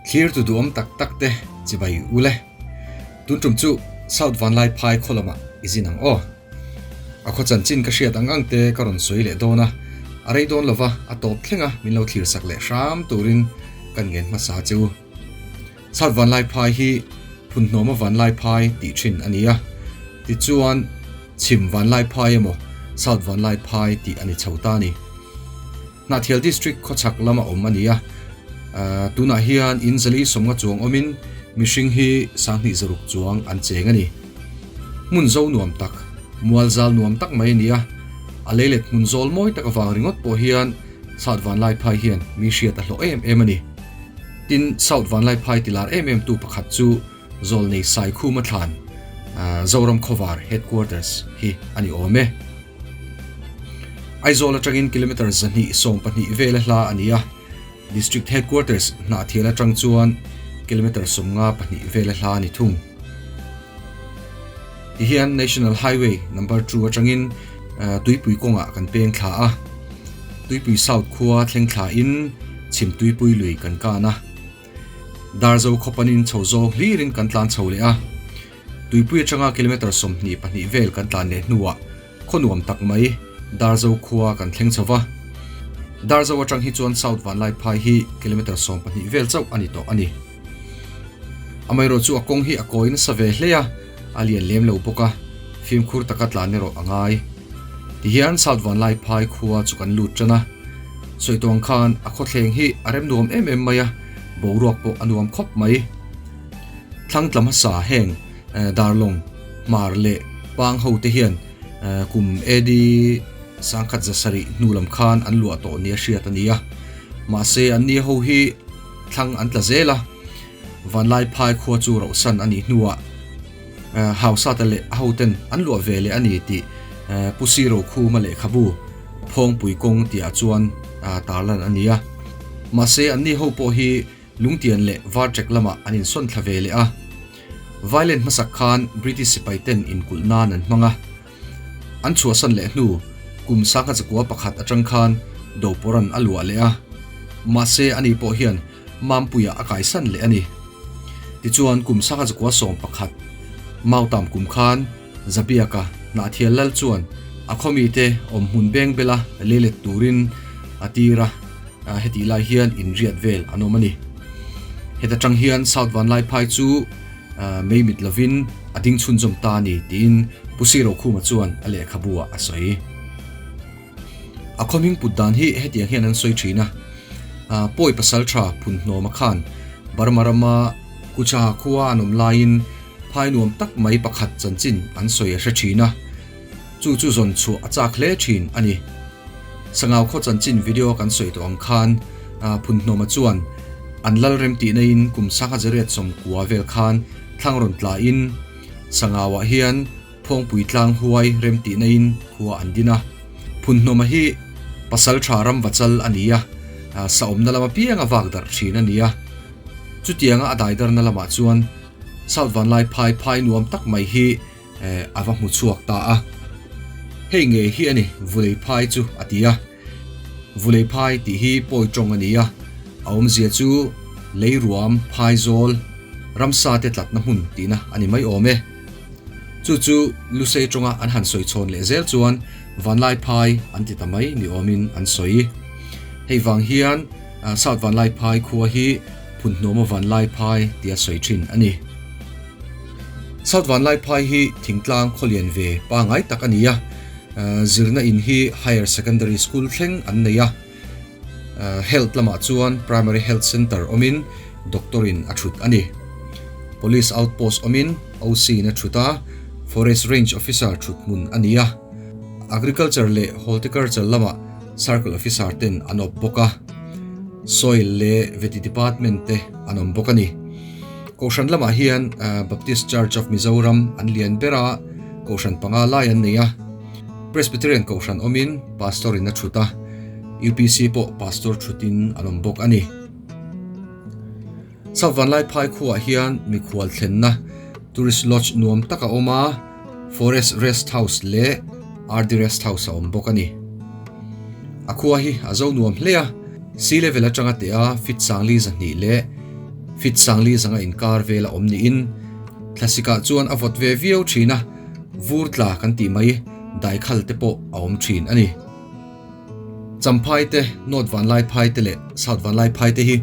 Thlirtu duhawm tak tak te chibai u le. Tun tum chu South Vanlaiphai khaw lamah i zin ang aw. A khaw chanchin ka hriat ang ang te ka rawn sawi leh dawn a, a rei dawn lova a tawp thleng a min lo thlir sak leh hram turin kan ngen hmasa che u. South Vanlaiphai hi Phunhnawma Vanlaiphai tih thin a ni a, tichuan Chhim Vanlaiphai emaw South Vanlaiphai tih a ni chho ta a ni. Hnahthial District khawchhak lama awm a ni a, tunah hian in zali sawmnga chuang awmin mihring hi sanghnih zaruk chuang an cheng a ni. Hmun zo nuam tak, mual zal nuam tak mai a ni a, a leilet hmun zawl mawi tak avang ringawt pawh hian South Vanlaiphai hian mi hriat a hlawh em em a ni. Tin, South Vanlaiphai tilar em em tu pakhat chu Zawlnei Saikhuma thlan Zoram Khawvar Headquarters hi a ni awm e. Aizawl atangin kilometre 220 vela hla a ni a, District Headquarters Hnahthial atang chuan kilometre 54 vela hla a ni thung. Tihian National Highway number 2 atangin Tuipui kawngah kan peng thla a, Tuipui South khua thleng thla in Chhim Tuipui lui kan kan a. Darzo khawpanin chho zawng hlirin kan tlan chho leh a, Tuipui atanga kilometre 24 vel kan tlan leh hnuah khaw nuam tak mai Darzo khua kan thleng chho va. Darzo atang hi chuan South Vanlaiphai hi kilometre 12 vel chauh a ni tawh a ni. Amaherawh chu a kawng hi a kawi nasa ve hle a, a lian lem lo bawk a, fimkhur taka tlan erawh a ngai. Tihian South Vanlaiphai khua chu kan lut tan a, Sawituang khan a khawthleng hi a rem nuam em em mai a, boruak pawh a nuam khawp mai. Thlang tla hmasa heng Darlawng, Hmar leh Pang ho te hian kum AD 1700 hnu lam khan an luah tawh nia hriat a ni a. Mahse anni ho hi thlang an tla zel a, Vanlaiphai khua chu rohsan a nih hnuah Hausate leh a hoten an luah ve leh a ni tih Pu Siro Khuma lehkhabu Phawngpui kawng tihah chuan tarlan a ni a. Mahse anni ho pawh hi Lungtian leh Vartrek lamah an insawn thla ve leh a. Violent hmasak khan British sipai ten inkulh nan an hmang a. An chhuahsan leh hnu kum sangha chakua pakhat atang khan Doporan a luah leh a. Mahse ani pawh hian Mampuia a kaisan leh a ni. Tichuan kum sangha chakua 11 Mautam kum khan Zabiaka Hnahthial lal chuan a khawmite awmhmun beng bela leilet turin a tir a, hetih lai hian inriat vel an awm a ni. Heta tang hian South Vanlaiphai chu mei mit lovin a ding chhunzawm ta a ni tiin Pu Sirokhuma chuan a lehkhabu ah a sawi. A khawming put dan hi hetiang hian an sawi thin a, Pawi pasal tha Phunhnawma khan Burma rama Kucha khua an awm laiin phai nuam tak mai pakhat chanchin an sawi a hre thin a, chu chu zawn chhuah a chak hle thin a ni. Sangau khaw chanchin video kan sawi tawh ang khan Phunhnawma chuan an lal rem tih naiin kum sangha zariat sawmkua vel khan thlang rawn tlain Sangauah hian Phawngpui tlang huai rem tih naiin khua an din a. Phunhnawma hi pasal tha ram vachal a ni a, sa awmna lama pianga vak darh thin a ni a. Chutianga a daidarna lamah chuan South Vanlaiphai phai nuam tak mai hi a va hmu chhuak ta a. Hei nge hi a ni Vulei phai chu a ti a. Vulei phai tih hi pawi tawng a ni a, a awmzia chu lei ruam phai zawl ramsa te tlatna hmun tihna a ni mai awm e. Chu chu Lusei tawnga an han sawi chhawn leh zel chuan Vanlaiphai an ti ta mai ni awmin an sawi. Hei vang hian South Vanlaiphai khua hi Phunhnawma Vanlaiphai tia sawi thin a ni. South Vanlaiphai hi thingtlang khawlian ve pangai tak a ni a, zirna in hi Higher Secondary School thleng an nei a, Health lamah chuan Primary Health Centre awmin Doctor in a thut a ni. Police Outpost awmin OC in a thut a, Forest Range Officer thut hmun a ni a. Agriculture leh Horticulture lamah Circle Officer ten an awp bawk a, Soil leh Veti Department te an awm bawk a ni. Kohhran lamah hian Baptist Church of Mizoram an lian ber a, Kohhran panga lai an nei a. Presbyterian Kohhran awmin Pastor in a thut a, UPC pawh Pastor thutin an awm bawk a ni. South Vanlaiphai khuaah hian mikhual thlenna Tourist Lodge nuam tak a awm a, Forest Rest House leh RD Rest House a awm bawk a ni. A khua hi a zo nuam hle a, sea level atanga teh a feet sangli 200 leh. Fit sangli zanga inkar vela awm niin thlasikah chuan a vawt ve viau thin a, vur tla kan tih mai daikhal te pawh a awm thin a ni. Champhai te, North Vanlaiphai te leh South Vanlaiphai te hi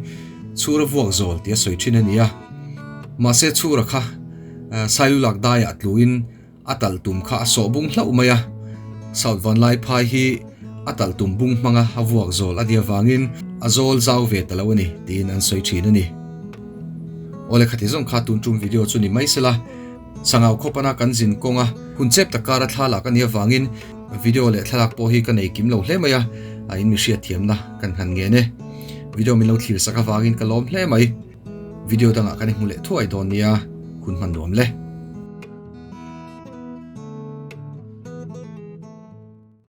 chhura vuak zawl tia sawi thin a ni a. Mahse chhura kha Sailulak daiah tluin a talh tum kha a sawh bung hlauh mai a. South Vanlaiphai hi a talh tum bung hmanga a vuak zawl a nih avangin a zawl zau ve ta lo a ni tiin an sawi thin a ni. Awle khati zawng kha tun tum video chu ni mai sela. Sangau khawpana kan zin kawnga hun chep tak kara thla lak a nih avangin video leh thlalak pawh hi ka nei kim lo hle mai a, a in mi hriatthiamna kan han ngen e. Video min lo thlir sak avangin ka lawm hle mai. Video dangah kan i hmu leh thuai dawn nia, hun hman nuam le.